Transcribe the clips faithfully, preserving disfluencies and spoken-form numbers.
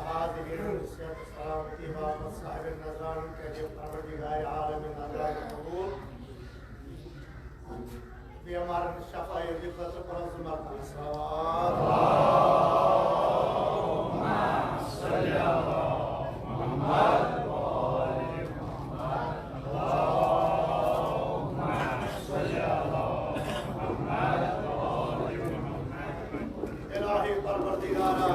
حاضرین صحت سلامتی باپتھ صاحب نظران کٔرِو پروردگار عالم نظران قبول۔ بیمارن شفا یٲری خٲطرٕ پنُن زٕ مرتبہٕ صلوات۔ الہی پروردگارا،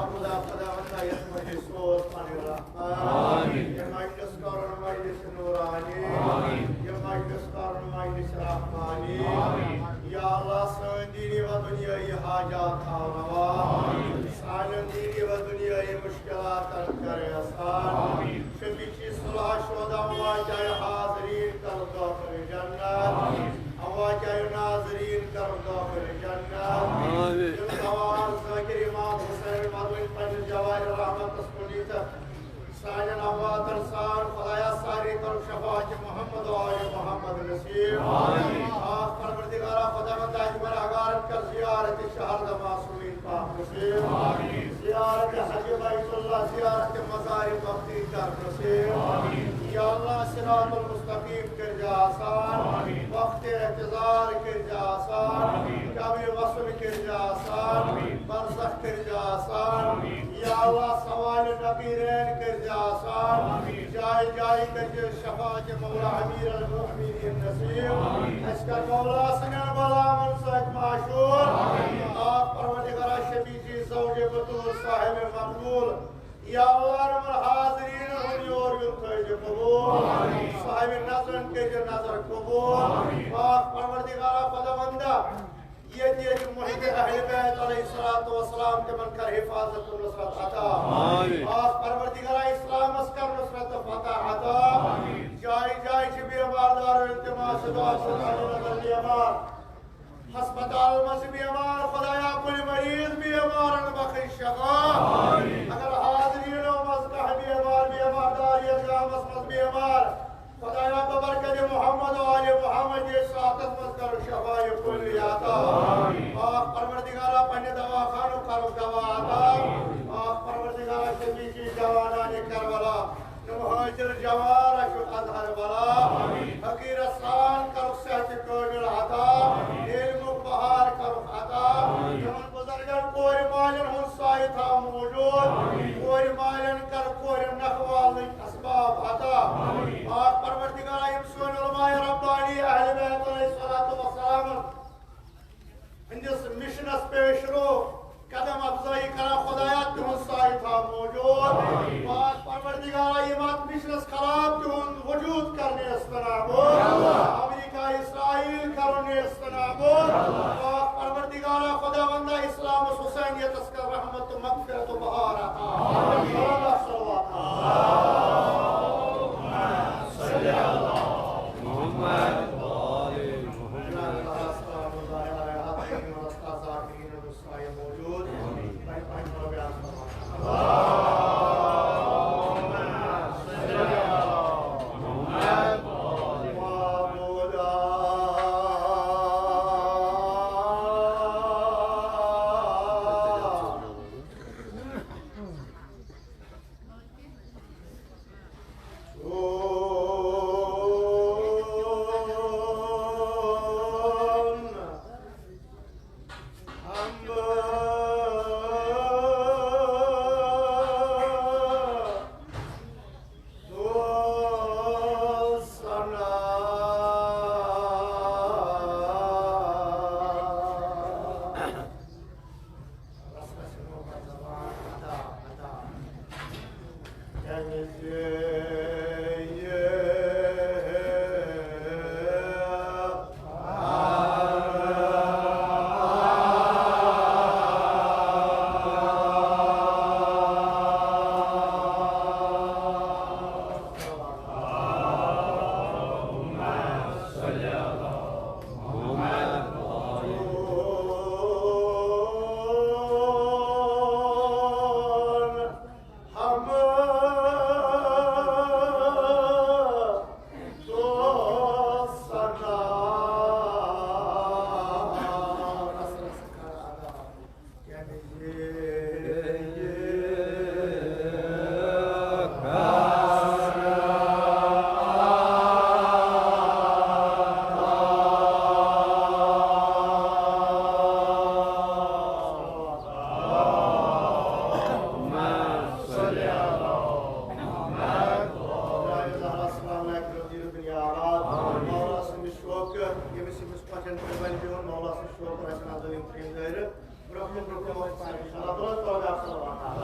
خدا خداوندا، یتھ مجلس اوس پنٕنۍ رحمت۔ آمین۔ یہِ مجلس کرُن مجلس نورانی۔ آمین۔ یہِ مجلس کرُن مجلس رحمانی۔ آمین۔ یا اللہ، سٲنۍ دینی و دنیٲیی حاجات تھاو روا۔ آمین۔ سانٮ۪ن دینی و دنیٲیی مشکلاتن کر آسان۔ آمین۔ شفیع صلح شہدا اموات حاضرین کر داخل جنت۔ آمین۔ اموات ناظرین کر داخل جنت۔ آمین۔ دلدار ذاکر امام حسین مدنی پننِس جواہر رحمتس کُن ییٖژاہ سانٮ۪ن امواتن سان خدایا سارے کر شفاعت محمد و آل محمد نصیب۔ آمین۔ آخ پروردگارا خداوند، اجمل اگارن کر زیارت شہر دماس پاک نصیب۔ آمین۔ زیارت حج بیت اللہ، زیارت مزار مقدس کر نصیب۔ آمین۔ یا اللہ، صراط المستقیم کر جا آسان۔ آمین۔ وقت اعتذار کر جا آسان۔ آمین۔ جبل وصل کر جا آسان۔ آمین۔ برزخ کر جا آسان۔ آمین۔ یا اللہ، سوال نبیرین کر جا آسان۔ آمین۔ جائے جائے کر جا شفاعت مولا امیر المؤمنین نصیب۔ آمین۔ اسہِ کر مولا سنین غلامن سۭتۍ معشوق۔ آمین۔ آخ پروردگارا شفیع زوج بتول صاحب مقبول۔ یا اللہ، یِمن حاضرین ہُنٛد یور یُن تھٲیزِ قبول۔ آمین۔ صاحب نظرن کٔرزِ نظر قبول۔ آمین۔ پاک پروردگارا خداوندا، ییٚتہِ ییٚتہِ محب اہل بیت علیہ الصلوۃ والسلام، تِمن کر حفاظت و نصرت عطا۔ آمین۔ پاک پروردگارا، اسلامس کر نصرت و فتح عطا۔ آمین۔ جایہِ جایہِ چھِ بیمار دار، التماس دعا چھُ، نظر بیمار۔ ہسپتال منٛز بیمار، خدایا، کُنہِ مریض بیمارن بخش شفا۔ آمین۔ اگر حاضرینو منٛز کانٛہہ بیمار، بیمار دار یتھ گامس منٛز بیمار، خدایا، ببرکت محمد و آل محمد یتھ ساعتس منٛز کر شفا کل عطا۔ آمین۔ پاک پروردگارا، پننہِ دواخانُک کرُکھ دوا عطا۔ آمین۔ پاک پروردگارا، شفیع جوانان کربلا، مہاجر جوان رشک اظہر بلا۔ آمین۔ فقیرس سان کرُکھ صحت کامل عطا۔ آمین۔ علمُک بہار کرُکھ عطا۔ آمین۔ یِمن بزرگن کورِ مالٮ۪ن ہُنٛد سایہِ تھاو موجود۔ آمین۔ کورِ مالٮ۪ن کر کورٮ۪ن نکھٕ والنٕکۍ اسباب عطا۔ آمین۔ پاک پروردگارا، یِم سٲنۍ علماء ربانی اہل بیت علیہ الصلوۃ والسلام ہٕنٛدِس مشنس پیش رو قدم افزٲیی کران، خدایا، تِہُنٛد سایہِ تھاو موجود۔ آمین۔ پاک پروردگارا، یِم اتھ مشنس خلاف تِہُنٛد وجود کرنہٕ استنابود۔ اللہ۔ امریکہ اسرائیل کرو نیست نابود۔ اللہ۔ پاک پروردگارا، خداوندا، اسلام حسینیتس کر رحمت و مغفرت و بہار عطا۔ آمین۔ صلوات۔ اللهم صل علی محمد و آل محمد۔ موجود۔ برونٛہہ کُن، برونٛہہ کُن وۄتھ سارے۔ اللہ تعالیٰ تعالیٰ صلوات۔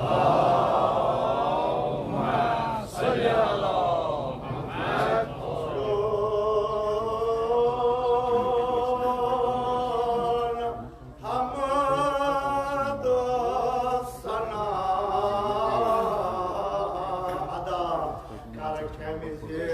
حمد و ثنا ادا کر کمہِ زِ۔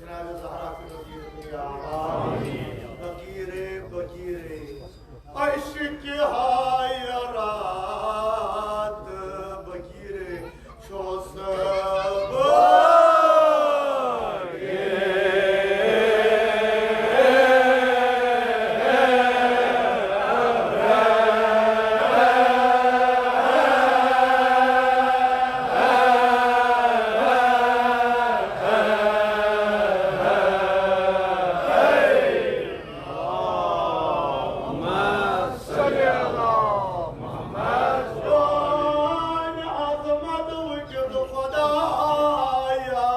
جناب زہرا کی وزیر دنیا، فقیر فقیر، عشق حیرات فقیر، چھوس بہٕ۔ سٲنۍ عظمت وٕچھِتھ خۄدایا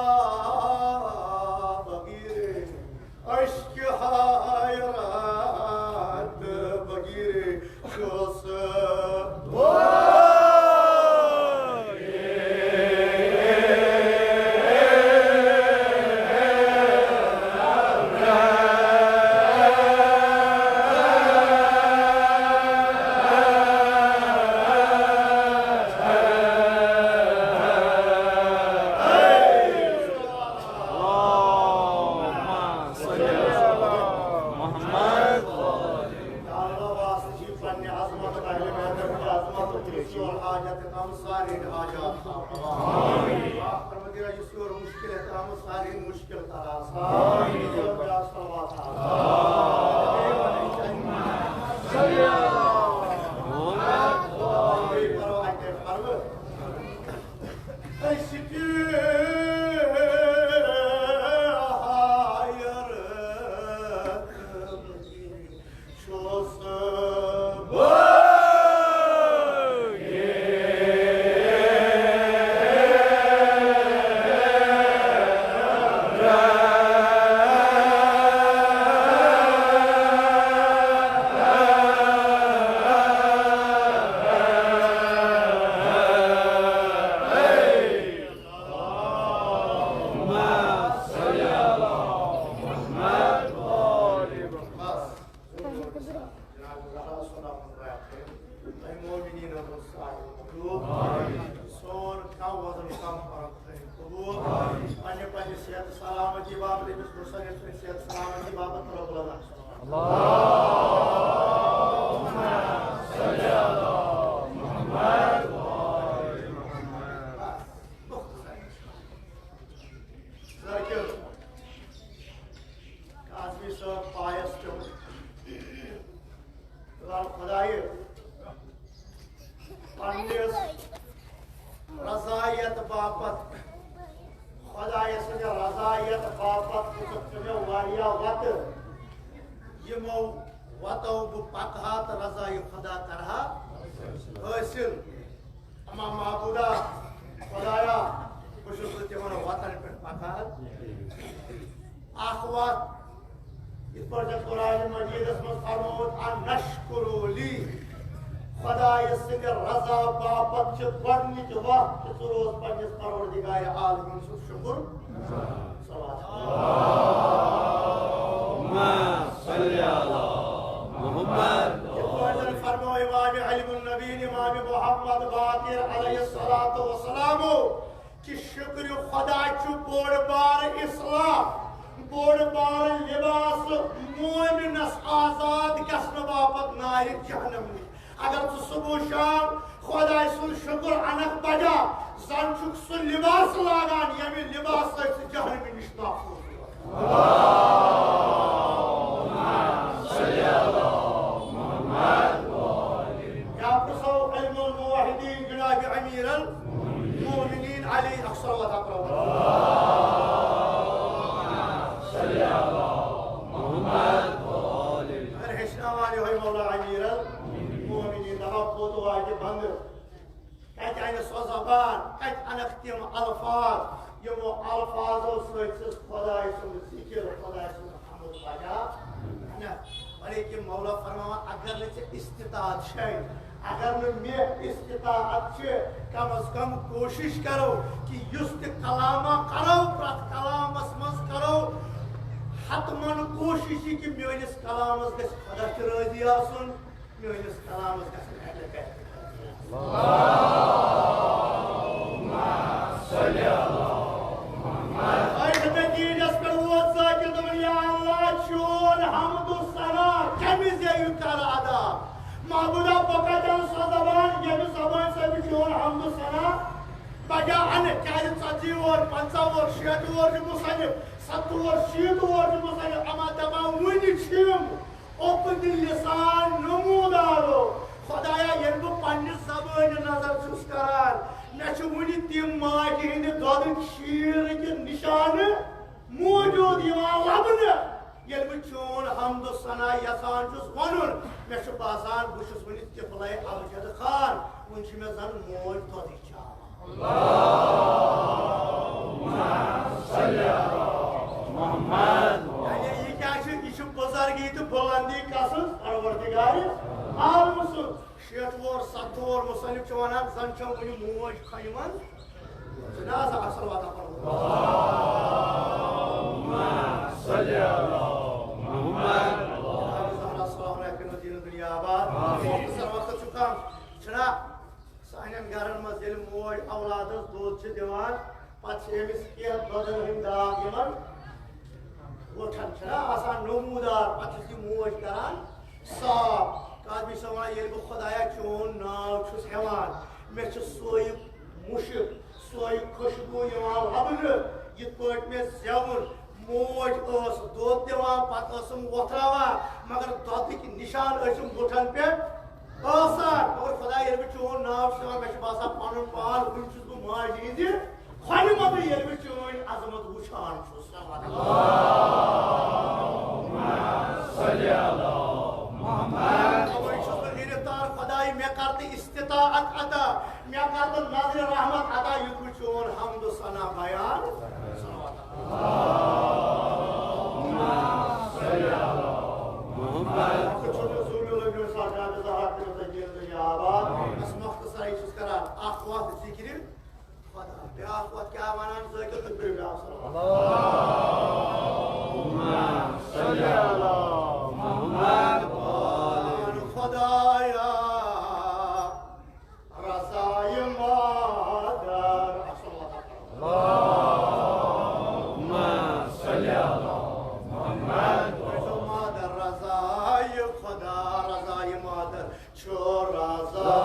فقیٖر، عشقِ حیرات فقیٖر چھُس بہٕ۔ اللہ واسطہٕ چھِ پننہِ عظمتُک، اہلِ بیتَن ہٕنٛدِ عظمتُک، یُس یور حاجت تام سارے حاجات تھاوان۔ پروردگار، یُس یور مشکل ہے ترٛامُت، سارے مشکل تر آسان۔ آمین۔ یور بیٛاکھ صلوات آسان۔ صلی اللہ۔ بیٚیہِ پرو اَتہِ پرو۔ أسۍ تہِ ہایَر۔ جناب زہرا سُنٛد اکھ راتھ۔ اے مومنیٖنَن ہُنٛد ساحِل مخلوق۔ سون کانٛہہ وزن کم کرن تھٲیِن قبول۔ پننہِ پننہِ صحت سلامتی باپتھ، أمِس مُصنِف سٕنٛدِ صحت سلامتی باپتھ رۄب العالمین۔ اللہ۔ خدایہِ پننِس رضایت باپتھ، خدایہِ سٕنٛدِ رضایت باپتھ دِژٕکھ ژٕ مےٚ واریاہ وَتہٕ۔ یِمو وَتو بہٕ پَکہٕ ہا تہٕ رضایہِ خدا کَرٕ ہا حٲصِل۔ اما معبودا، خدایا، بہٕ چھُس نہٕ تِمن وَتن پٮ۪ٹھ پَکان۔ اکھ وَتھ، یِتھ پٲٹھۍ ژےٚ قرآن مجیدس منٛز فرمووُتھ، "ان نشکر لی"، خدایہِ سٕنٛدِ رضا باپتھ چھِ گۄڈٕنِچ وَتھ کہِ ژٕ روز پننِس پروردگار عالمین سُنٛد شُکُر۔ صلوات۔ اللہم صل علی محمد۔ یِتھ پٲٹھۍ زن فرموو امام علم النبی، امام محمد باقر علیہ الصلوۃ والسلام، کہ شکر خدا چھُ بوٚڑ بار اسلام، بوٚڑ بار لباس مومنس آزاد گژھنہٕ باپتھ نارِ جہنم نِش۔ اگر ژٕ صبح و شام خدائے سُنٛد شکر انکھ بجا، زن چھُکھ سُہ لباس لاگان، ییٚمہِ لباس سۭتۍ ژٕ جہنمہِ نِش محفوظ روزکھ۔ یا پرٛژھو علم الموحدین جناب امیر المومنین علی اکثر وطا پرو۔ اگر ہیٚچھناوان یِہوٚے مولا امیر المومنین، دپان کوٚت واتہِ بندٕ؟ کتہِ انہِ سۄ زبان، کتہِ انکھ تِم الفاظ، یِمو الفاظو سۭتۍ سُہ خداے سُنٛد ذکر، خداے سُنٛد حمد بجا انکھ؟ ولیکن مولا فرماوان، اگر نہٕ ژےٚ استطاعت چھے، اگر نہٕ مےٚ استطاعت چھِ، کم از کم کوشش کرو کہ یُس تہِ کلامہ کرو، پرٛٮ۪تھ کلامس منٛز کرو حتمن کوشش یہِ کہ میٲنِس کلامس گژھِ خدا تہِ رٲضی آسُن۔ میٲنِس کلامس گژھن اہل بیت۔ اللہم صل علی محمد۔ ٲخر نتیجس پٮ۪ٹھ ووت ذاکر، دوٚپُن، یا اللہ، چون حمد و ثنا کمہِ ذٔریعہٕ کرٕ ادا؟ معبودا، بہٕ کتہِ انہٕ سۄ زبان، ییٚمہِ زبانہِ سۭتۍ بہٕ چون حمد و ثنا بجا انہٕ؟ کیازِ ژتجی وُہر، پنژاہ وُہر، شیٹھ وُہر چھُ مصنف، ستتھ وُہر، شیٖتھ وُہر چھُ مصنف، اما دپان وُنہِ چھِم اوٚکُن لسان نمودارو۔ خدایا، ییٚلہِ بہٕ پننہِ زبٲنۍ نظر چھُس کران، مےٚ چھِ وُنہِ تِم ماجہِ ہٕنٛدِ دۄدٕکۍ شیٖرٕکۍ نشانہٕ موجود یِوان لبنہٕ۔ ییٚلہِ بہٕ چون حمد و ثنا یژھان چھُس ونُن، مےٚ چھُ باسان بہٕ چھُس وُنہِ طفلے ابجد خان، وُنہِ چھِ مےٚ زن موج دۄدٕے چاوان۔ اللہم صل علی محمد۔ یعنی یہِ کیٛاہ چھُ؟ یہِ چھُ بُزرگی تہٕ بُلندی کسٕنٛز؟ پروردگار عالم سٕنٛز۔ شیٹھ وُہر، ستتھ وُہر مصنف چھُ ونان، زن چھم وُنہِ موج کھۄنہِ منٛز۔ چھُنہ آسان اصل واتان پرُن؟ اللہم صل علی محمد۔ زہرا سلام علیکم دین دنیا آباد۔ مختصر وقت چھُ کم۔ چھُنہ سانٮ۪ن گرن منٛز ییٚلہِ موج اولادس دۄد چھِ دِوان، پتہٕ چھِ أمِس کینٛہہ دۄدن ہٕنٛدۍ داغ یِمن وُٹھن، چھِنہ آسان نموٗدار، پتہٕ چھِ یہِ موج کران صاف۔ قاضی صٲب وَنان، ییٚلہِ بہٕ خۄدایا چون ناو چھُس ہٮ۪وان، مےٚ چھُ سۄے مُشک، سۄے خوشبوٗ یِوان لبنہٕ، یِتھ پٲٹھۍ مےٚ زٮ۪وُن موج ٲس دۄد دِوان، پتہٕ ٲسٕم وۄتھراوان، مگر دۄدٕکۍ نِشان ٲسِم مُٹھن پٮ۪ٹھ آسان۔ مگر خۄدایا، ییٚلہِ بہٕ چون ناو چھُس ہٮ۪وان، مےٚ چھُ باسان پنُن پان، وُنہِ چھُس بہٕ ماجہِ ہٕنٛزِ کھۄنہِ منٛزٕے، ییٚلہِ بہٕ چٲنۍ عظمت وُچھان چھُس۔ توے چھُس بہٕ گرفتار، خداے، مےٚ کر تہٕ استطاعت عطا، مےٚ کر تہٕ نظرِ رحمت عطا، یُتھ بہٕ چون حمد و ثنا بیان۔ محمد۔ وقت چھُنہٕ زوٗ مےٚ لٔگۍ مےٚ سا جناب زہرا کٔرِو تۄہہِ دِل تہٕ یہِ آباد۔ بس مختصرے چھُس کران اکھ وقت ذِکرِ۔ خدا، بیٛاکھ وَتھ کیٛاہ وَنان؟ ذٲکِر تہٕ کٔرِو بیٛاکھ صلوات۔ اللہم صل علی محمد۔ خدایا، رضایہِ مادر۔ اَصٕل وَتھ۔ اللہم صل علی محمد۔ مادر رضایہِ خدا، رضایہِ مادر۔ چھُ رضا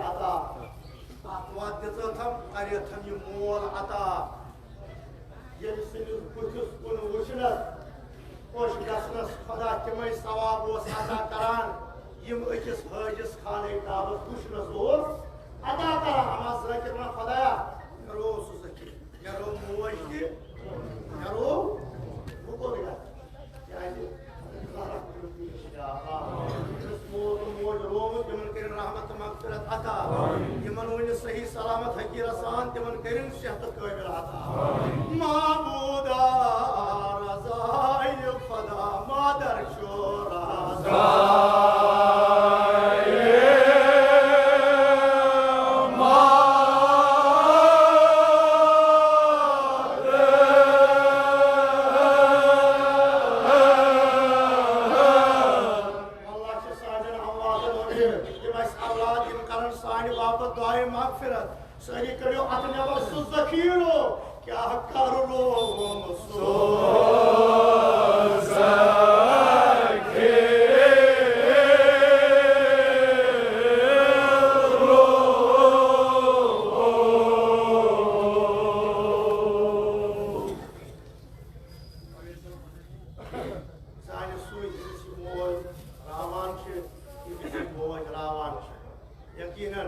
عطا۔ اَتھ وَتھ دِژٕتھم، کَریتھم یہِ مول عطا۔ ییٚمہِ سٕنٛدِس بُتھِس کُن وٕچھنَس خۄش گژھنَس خۄدا تِمَے ثواب اوس عطا کران، یِم أکِس حٲجِس خانَے کعبَس وٕچھنَس اوس عطا کران۔ اما ذٲکِر وَنان، خۄدایا، مےٚ روو سُہ ذٔخیٖرٕ، مےٚ روو موج تہِ، مےٚ روو، بہٕ کوٚت گژھٕ؟ کیٛازِ؟ زہرا کٔرِو پیٖش، یا اللہ۔ ییٚمِس مول تہٕ موج رووُن، تِمن کٔرِن رحمت تہٕ مغفرت عطا۔ یِمن ؤنِو صحیح سلامت حقیٖرس سان، تِمن کٔرِن صحت کٲمِل عطا۔ معبودا رضا یہِ خدا مادر چھُ رضا۔ اللہ چھُ سانٮ۪ن امواتن وۄنۍ، یِم اَسہِ اولاد، یِم کرن سانہِ باپتھ دعایہِ مغفرت۔ سٲری کٔرِو اَتھٕ نٮ۪بر سُہ ذخیٖرٕ، کیٛاہ کرٕ رووُم سُہ ذخیٖرٕ۔ سانہِ سۭتۍ یُس یہِ موج راوان چھِ، یُس یہِ موج راوان چھِ، یقیناً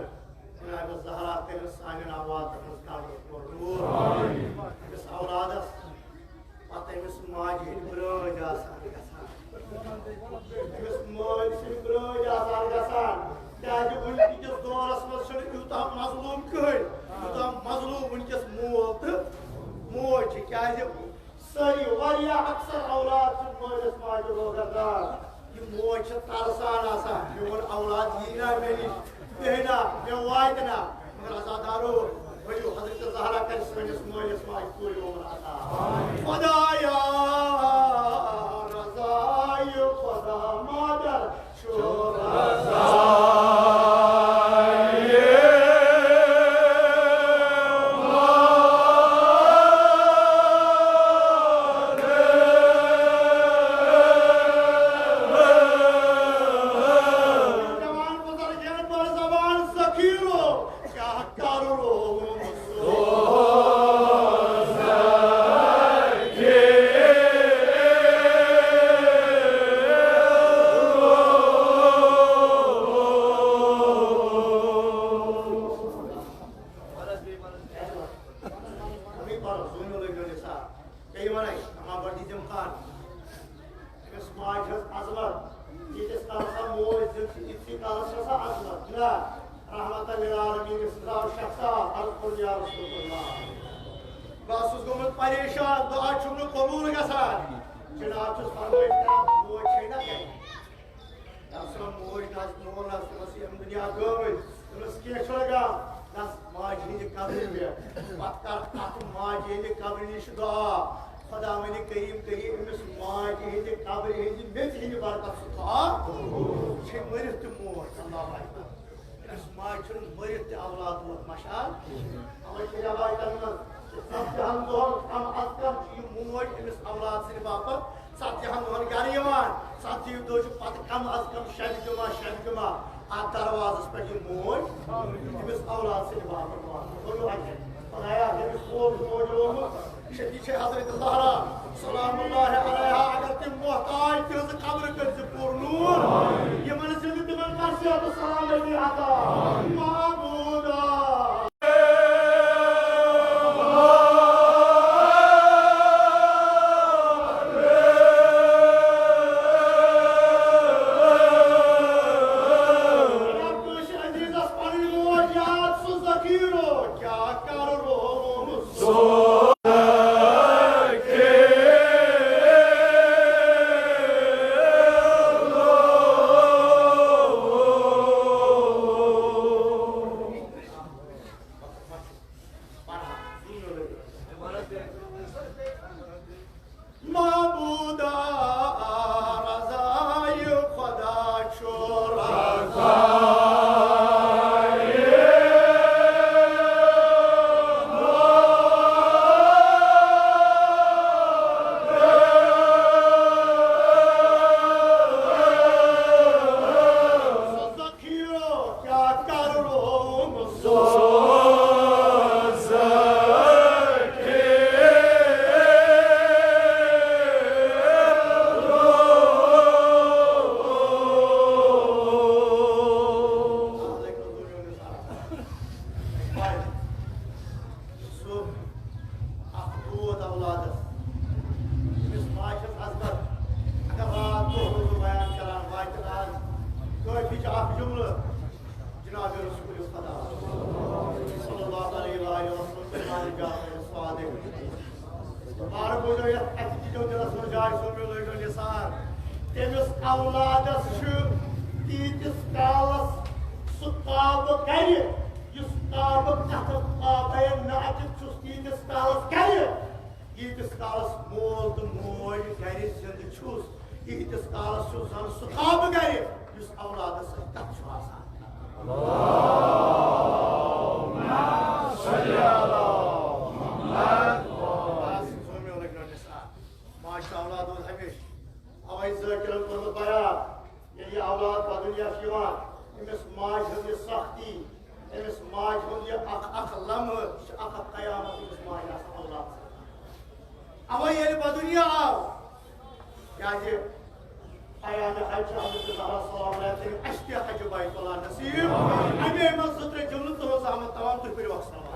جناب زہرا کٔرِن سانٮ۪ن امواتن ہٕنٛز قبر پُر نوٗر۔ أمِس اولادس پتہٕ أمِس ماجہِ ہٕنٛدۍ برٲدۍ آسان گژھان، أمِس مٲلۍ سٕنٛدۍ برٲدۍ آسان گژھان۔ کیٛازِ وٕنکِکِس دورس منٛز چھُنہٕ یوٗتاہ مظلوم کٕہٕنۍ، یوٗتاہ مظلوم وٕنکٮ۪س مول تہٕ موج چھِ۔ کیٛازِ سٲری واریاہ اکثر اولاد چھِ مٲلِس ماجہِ روزدار۔ یہِ موج چھِ ترسان آسان، میون اولاد یی نا مےٚ نِش، بیٚہہِ نا، مےٚ واتہِ نا۔ مگر عزادارو، ؤنِو حضرت زہرا کرِ سٲنِس مٲلِس ماجہِ پوٗرٕ عمر عطا۔ خدایا، رضا یہِ خدا مادر جوان بزرگ یعنی بر زبان ذخیرو، کیا کرو؟ أمِس ماجہِ ہٕنٛز عظمت، ییٖتِس کالس سۄ موج زِندٕ چھِ، ییٖتِسٕے کالس چھےٚ سۄ عظمت۔ جناب، رحمتہ للعالمین سٕنٛز آو شخصا، عرض کوٚر، یا رسول اللہ، بہٕ اوسُس گوٚمُت پریشان، دعا چھُم نہٕ قبوٗل گژھان۔ جناب چھُس فرمٲیِتھ کران، موج چھے نہ گرِ۔ تٔمۍ سٕنٛز موج نہ ٲس، مول نہ ٲس، تٔمۍ ٲس ییٚمہِ دُنیا گٲمٕتۍ۔ تٔمِس کینٛہہ چھُنہٕ غم، نہ ٲس ماجہِ ہٕنٛدِ قبرِ پٮ۪ٹھ۔ پتہٕ کر اتھ ماجہِ ہٕنٛدِ قبرِ نِش دعا، خداوندِ کریم کٔرِو أمِس ماجہِ ہٕنٛدِ قبرِ ہٕنٛزِ میٚژِ ہٕنٛدِ برکت سُہ پاک۔ چھے مٔرِتھ تہِ موج، اللہ اکبر۔ أمِس ماجہِ چھُنہٕ مٔرِتھ تہِ اولاد ووت مشال۔ اَوَے چھِ رٮ۪وایتَن منٛز کہِ ژَتجِہَن دۄہَن کم از کم چھِ یہِ موج أمِس اولاد سٕنٛدِ باپتھ ژَتجِہَن دۄہَن گَرٕ یِوان۔ ژَتجِہِم دۄہ چھُ پَتہٕ کم از کم شبِ جمعہ، شبِ جمعہ اَتھ دروازَس پٮ۪ٹھ یہِ موج أمِس اولاد سٕنٛدِ باپتھ واتان۔ ؤنِو اَتہِ، خۄدایا، ییٚمِس مول موج روومُت، شفیع چھے حضرت زہرا سلام اللہ علیہا، اگر تِم محتاج، تِہنٛز قبر کٔرۍ زِ پُر نوٗر۔ یِمن زِندٕ تِمن کر صحت و سلامتی عطا۔ معبودا۔ اگر کٲنٛسہِ عزیزس پنٕنۍ موج یاد، سُہ ذخیرو کیٛاہ کرٕ رووُم سُہ۔ معبودا، رضا یہِ خدا چھُ رضا۔ سُہ اکھ دود اولادس، أمِس ماجہِ ہٕنٛز عظمت، اگر راتھ دۄہ روٗدُو بیان کران، واتہِ آز کٲفی چھِ اکھ جملہٕ، جناب رسول خدا صلی اللہ علیہ وآلہ وسلم فرمانے جا رہے ہیں، سواد ہے۔ بار بوجھو یتھ اَتہِ تہِ دیو دِلس منٛز جاے، سومیو لٲگِو نثار۔ تٔمِس اولادس چھُ تیٖتِس کالس سُہ کعبہٕ گرِ، یُس کعبہٕ کتھ کعبے ناچِتھ چھُس تیٖتِس کالس گرِ، ییٖتِس کالس مول تہٕ موج گرِ زِندٕ چھُس، ییٖتِس کالس چھُ زن سُہ کعبہٕ گرِ، یُس اولادس سۭتۍ کتھ چھُ آسان۔ بس، سومیو لٲگِو نثار۔ ماجہِ تہٕ اولاد اوس ہمیشہِ اوے ذٲکِرن کوٚرمُت بیان، ییٚلہِ یہِ اولاد بدُنیا چھُ یِوان، أمِس ماجہِ ہٕنٛز یہِ سختی، أمِس ماجہِ ہُنٛد یہِ اکھ اکھ لمحہٕ، یہِ چھُ اکھ اکھ قیامت أمِس ماجہِ آسان اولاد سۭتۍ۔ اوے ییٚلہِ بدُنیا آو، کیازِ پیام حج چھُ حضرت زہرا سلام علیہا تٔمۍ اَسہِ تہِ حج بیت اللہ نصیب۔ اَمے منٛز زٕ ترٛےٚ جملہٕ تُہٕنٛز زحمت تمام تُہۍ پٔرِو اکھ صلوات۔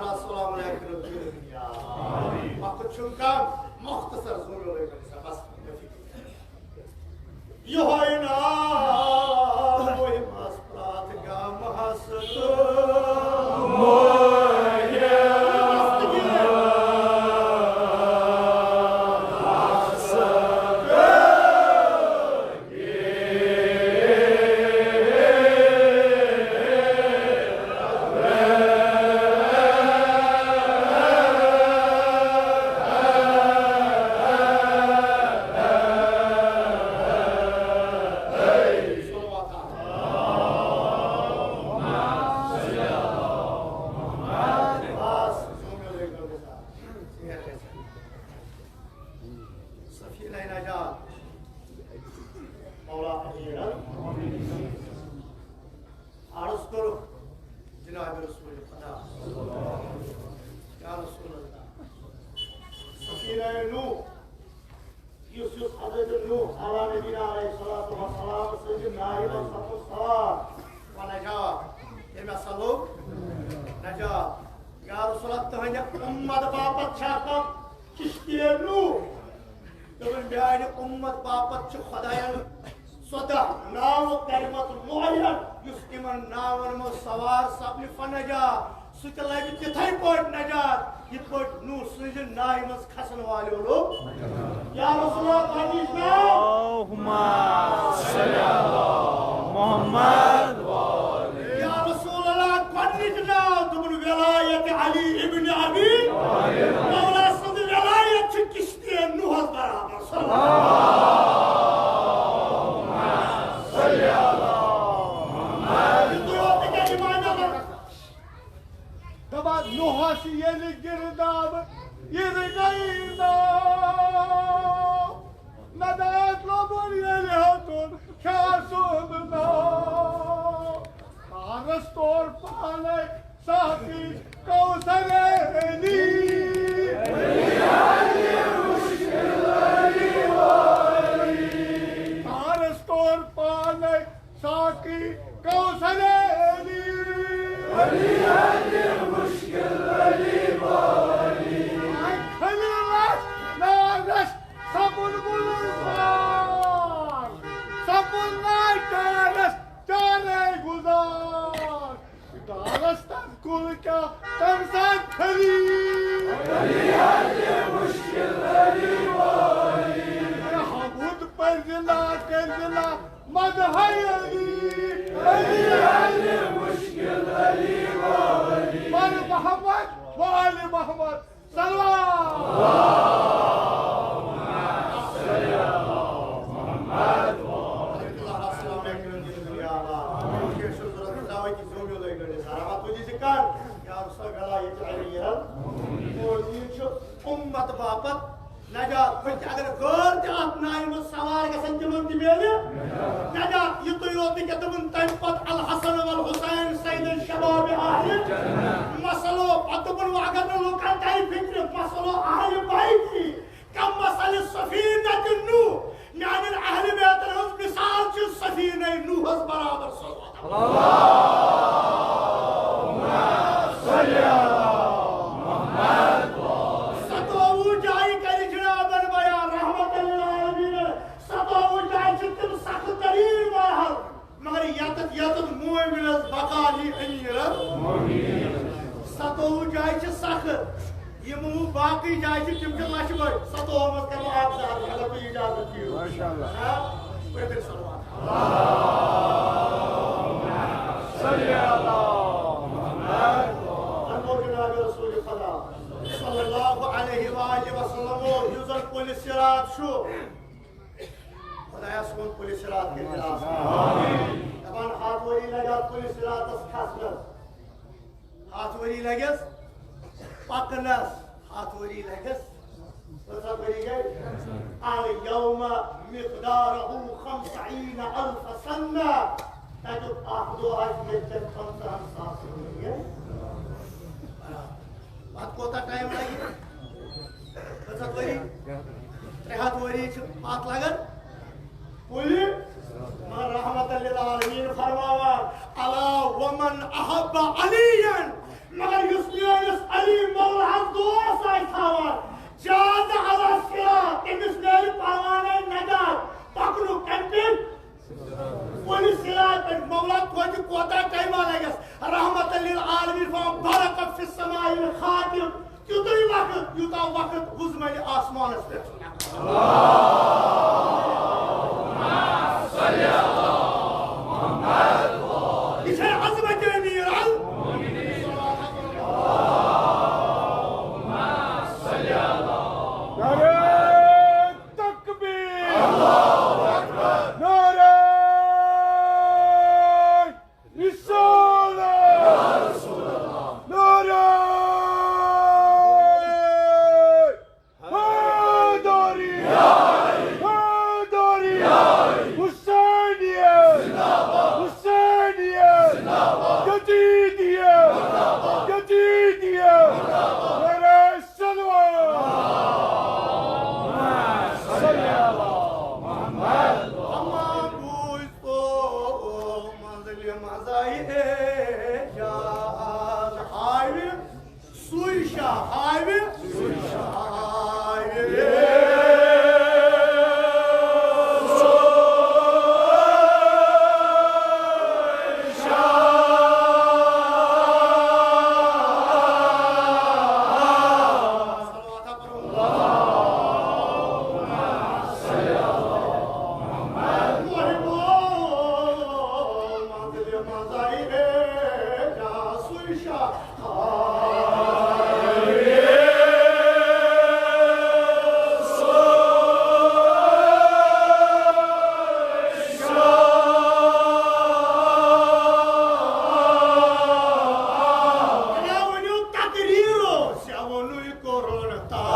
السلام علیکم۔ وقت چھُنہٕ کم، مختصر زوٗنو لٲگِو سا، بس۔ یِہوٚے ناو مُہِم آس پرٛٮ۪تھ گامہٕ ہس تہٕ مُہِم سفینہ نجات، مولا امین۔ عرض کوٚرُکھ جناب رسول خدا، یا رسول اللہ، سفینہ نوح، یُس، یُس حضرت نوح علیٰ نبینا علیہ الصلوۃ والسلام سٕنٛدِ ناوِ منٛز سپُد سوار، و نجا، تٔمۍ ہسا لوٚب نجات۔ یا رسول اللہ، تُہنٛدِ اُمت باپتھ چھا کانٛہہ کشتی نوح؟ دوٚپُن، میانہِ اُمت باپتھ چھُ خۄداین ژۄداہ ناوٕ کَرِمَژٕ معین، یُس تِمن ناون منٛز سوار سپدِ فنجا، سُہ تہِ لَبہِ تِتھے پٲٹھۍ نجات، یِتھ پٲٹھۍ نوح سٕنٛزِ ناوِ منٛز کھسن والیو لوٚب۔ یا رسول اللہ، گۄڈٕنِچ ناو۔ اللہم صل علی محمد۔ یا رسول اللہ، گۄڈٕنِچ ناو، دوٚپُن، ولایت علی ابن ابی، مولا سٕنٛز ولایت چھِ کشتی نوحس برابر۔ صلی اللہ۔ یہِ تُہۍ یوت نہٕ کینٛہہ، امام اعظم۔ دپان نوحس ییٚلہِ گِرداب یہِ رِگَے ناو، نجات لوٚبُن ییٚلہِ ہیوٚتُن شاہ سُنٛد ناو۔ پارس تور پانے ساقی کوثر علی۔ پارس تور پانے ساقی کوثر علی۔ کھلہِ رس نارس سپُد گُلزار، سپُد لاچارس چارے گُزار۔ دارس تن کُل کیا تمہِ ساتہٕ کھٔلی۔ حمد پٔرزِ نا، کٔرزِ نا مدحے علی۔ علی، علی، مشکل علی والی۔ پر محمد و آل محمد۔ صلوات۔ یا رسول اللہ، یہِ چھُ اُمت باپتھ نجات، کُنہِ تہِ اگر غٲر تہِ اتھ ناوِ منٛز سوار گژھن، تِمن تہِ میلہِ نجات۔ یِتُے یوت نہٕ کینٛہہ، دوٚپُن، تمہِ پتہٕ الحسن والحسین سید شباب اہل مسلو، پتہٕ دوٚپُن، وۄنۍ اگر نہٕ لُکن ترِ فکرِ، مسلو اہل بیتی کم مثل سفینہ نوح، میانٮ۪ن اہل بیتن ہٕنٛز مثال چھِ سفینہ نوحس برابر۔ صلوات۔ ستووُہ جایہِ کرِ جنابن بیان رحمت للعالمین۔ ستووُہ جایہِ چھِ تِم سخت ترین مرحل، مگر یتتھ، یتتھ مومنس بقا یی امیرس۔ ستووُہ جایہِ چھِ سخت، یِم وۄنۍ باقٕے جایہِ چھِ، تِم چھِ لچھِ بٔدۍ۔ ستووُہس منٛز کرٕ بہٕ اکھ زٕ عرض، اگر تُہۍ اجازت دِیِو۔ ماشاءاللہ۔ ہاں، پٔرِو تیٚلہِ صلوات۔ صلی اللہ محمد۔ انور جناب رسول خدا صلی اللہ علیہ وآلہ وسلم، یُس زن پُلہِ صراط چھُ، خدایا سون پُلہِ صراط کٔرِتھ آسان۔ دپان ہتھ ؤری لگہِ اَتھ پُلہِ صراطس کھسنس۔ ہتھ ؤری لگٮ۪س پکنس، ہتھ ؤری لگٮ۪س۔ کۭژاہ ؤری گٔے؟ الیوم مقدارہ خمسین الف سنہ۔ تتیُک اکھ دۄہ آسہِ ییٚتہِ پٮ۪ٹھ پنژاہن ساسن ؤرین۔ پتہٕ کوتاہ ٹایم لگہِ؟ کۭژاہ ؤری؟ ترٛےٚ ہتھ ؤری چھِ پتھ لگان۔ کُلہِ، مگر رحمت للعالمین فرماوان، الا ومن احب علیا، مگر یُس میٲنِس خاتم تیُتُے وقت، یوٗتاہ وقت وُزملہِ آسمانس پٮ۪ٹھ چھُ لگان۔ یہِ چھےٚ عظمت امیر ال۔ نعرہ تکبیر! نعرہ رسالت! نعرہ حیدری! حیدری! حسینیت! حسینیت! جدیدیت! جدیدیت! نعرہ صلوات! صلی اللہ محمد۔ اما بوز تو منزل مزائی اعجاز حاوی، سوی شاہ حاوی، سوی شاہ حاوی۔ تقریر اوس، یا ووٚنُے کوٚرُن تاج۔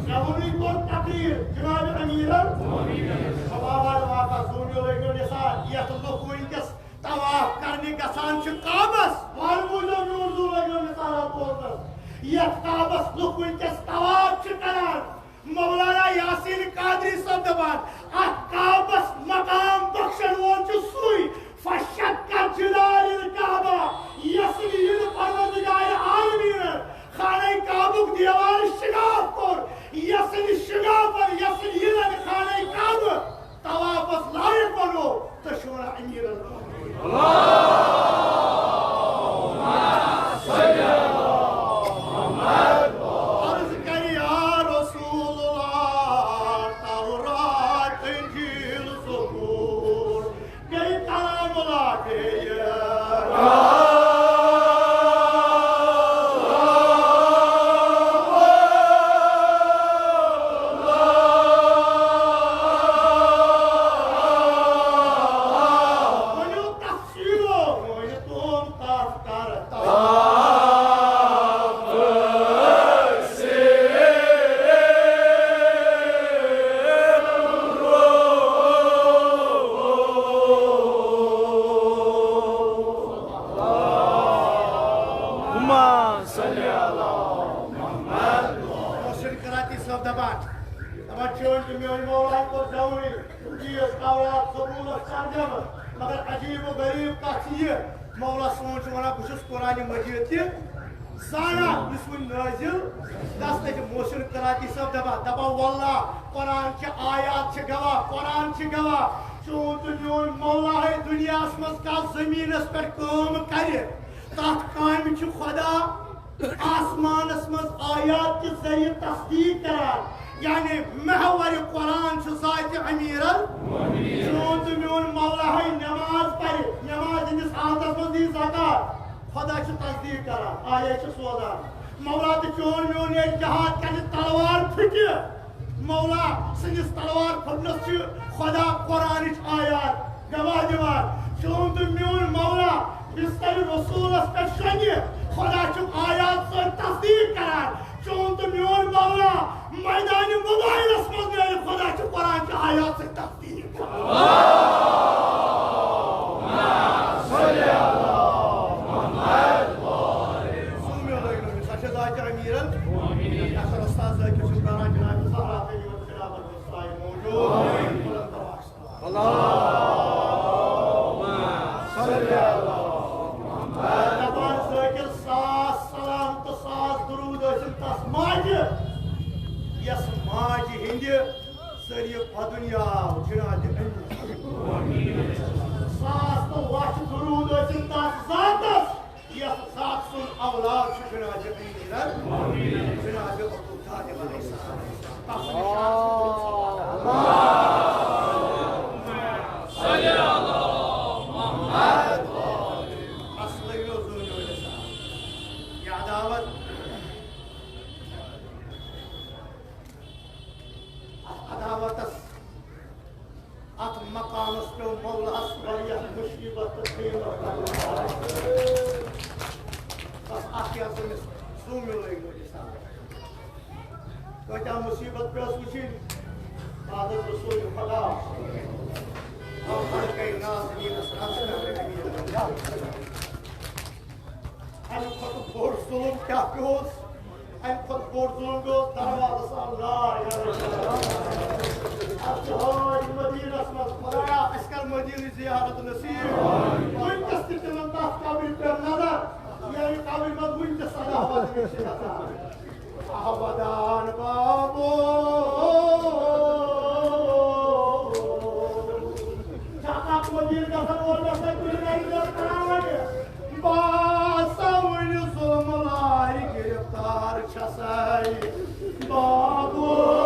یا ووٚنُے کوٚر تقریر جناب امیرن۔ شباب آز واقعہ زوٗنیو لٲگِو نثار، یَتھ لُکھ وٕنکیٚس طواف کرنہِ گژھان چھِ کعبس، وارٕ بوٗزِو میون زُو لٲگِو نثارا بوزنس۔ یتھ کعبس لُکھ وٕنکیٚس طواف چھِ کران، مولانا یاسین قادری صٲب دپان، اتھ کعبس مقام بخشن وول چھُ سُے، فشق جدار الکعبہ، یس نہٕ یہِ نہٕ پروردگار عالمین خانہ کعبُک دیوار شگاف کوٚر، یس نہٕ شگافن، یس نہٕ یہِ نہٕ خانہ کعبہ طوافس لایق بنو، تہٕ شونا امیر المؤمنین۔ عرض کرِ یا رسول اللہ، تورات، انجیل، زبور، بیٚیہِ کلام اللہ بیٚیہِ۔ ؤنِو تفصیٖلو، مٲنِو تُہُنٛد تَتھ کَر تفصیٖل۔ اللہم صلی علی محمد۔ محسن کراچی صٲب دپان، دپان، چٲنۍ تہٕ میٲنۍ مولا کوٚر زیوٕنی، تِم چیٖز تورات، زبورس ترجمہٕ، مگر عجیب و غریب کتھ چھِ یہِ، مولا سون چھُ ونان، بہٕ چھُس قرآن مجید تہِ زانان، یُس وُنہِ نٲزِل گژھنٕے چھِ۔ محسن کراچی صٲب دپان، دپان، واللہ، قرآن چھِ آیات چھِ گواہ، قرآن چھِ گواہ، چون تہٕ میون مولا ہے دُنیاہس منٛز کتھ زٔمیٖنس پٮ۪ٹھ کٲم کرِ، تتھ کامہِ چھُ خدا آسمانس منٛز آیات کہِ ذٔریعہٕ تصدیٖق کران، یعنی محور قرآن چھُ ذاتِ امیر ال۔ چون تہٕ میون مولا ہے نماز پرِ، نماز ہٕنٛدِس حالتس منٛز دی زکات، خدا چھُ تصدیٖق کران، آیات چھُ سوزان۔ مولا تہٕ چون میون ییٚلہِ جہاد کرِ، تلوار پھُٹہِ، مولا سٕنٛدِس تلوار پھُٹنس چھِ خدا قرآنٕچ آیات گواہ دِوان۔ چون تہٕ میون مولا بستر رسولس پٮ۪ٹھ شۄنگہِ، خدا چھُ آیات سۭتۍ تصدیٖق کران۔ چون تہٕ میون مولا میدانِ مبارزس منٛز نیرِ، خدا چھُ قرآن چہِ آیات سۭتۍ تصدیٖق کران۔ سُہ میون لٲگۍ لٲگۍ، سۄ چھےٚ ذاتِ امیٖرن۔ اثر استاد ذٲکِر چھُ کران جناب زہرا تہٕ یِمن خلافت۔ اللہم صلی علی دپان ذٲکر ساس سلام تہٕ ساس درود ٲسِن تس ماجہِ، یس ماجہِ ہٕنٛدِ ذٔریعہٕ بدُنیا آو جناب امین۔ ساس تہٕ لچھ درود ٲسِن تس ذاتس، یس ذات سُنٛد اولاد چھُ جناب امین۔ جناب عبدالقادر علیہ السلام۔ تس نِش آسہِ درود سلام۔ اصلٕے اوس زوٗنہِ وٲلِس آمُت۔ یہِ عداوت، اتھ عداوتس، اتھ مقامس پیوٚو مولاہس واریاہ مصیبت تہٕ قیمت۔ بس اتھ یتھ أمِس زوٗنہِ وٲلۍ وٲلِس آمُت۔ کۭتیٛاہ مصیبت پیٚیَس وٕچھِنۍ۔ بعد از رسول خدا۔ اور خلقِ نازنینس رنٛز کرنہٕ أمیٖن۔ اَمہِ کھۄتہٕ بوٚڑ ظُلُم کیٛاہ پیوٚوُس؟ اَمہِ کھۄتہٕ بوٚڑ ظُلُم پیوٚوُس دروازس آو لا اله الا اللہ۔ اَتھ چھِ حٲج مدیٖنس منٛز، خدایا، اَسہِ کر مدیٖنٕچ زیارت نصیب۔ وٕنکیٚس تہِ تِمن تَتھ قبرِ پٮ۪ٹھ نظر، ییٚمہِ قبرِ منٛز وٕنکیٚس صدا واتنٕکۍ چھِ گژھان۔ ودان بابو۔ چھا اکھ وزیر گژھان اورٕ گژھان کُنہِ گرِ گژھان؟ باسا وُنہِ ظلم لارِ گرفتار چھسے بابو۔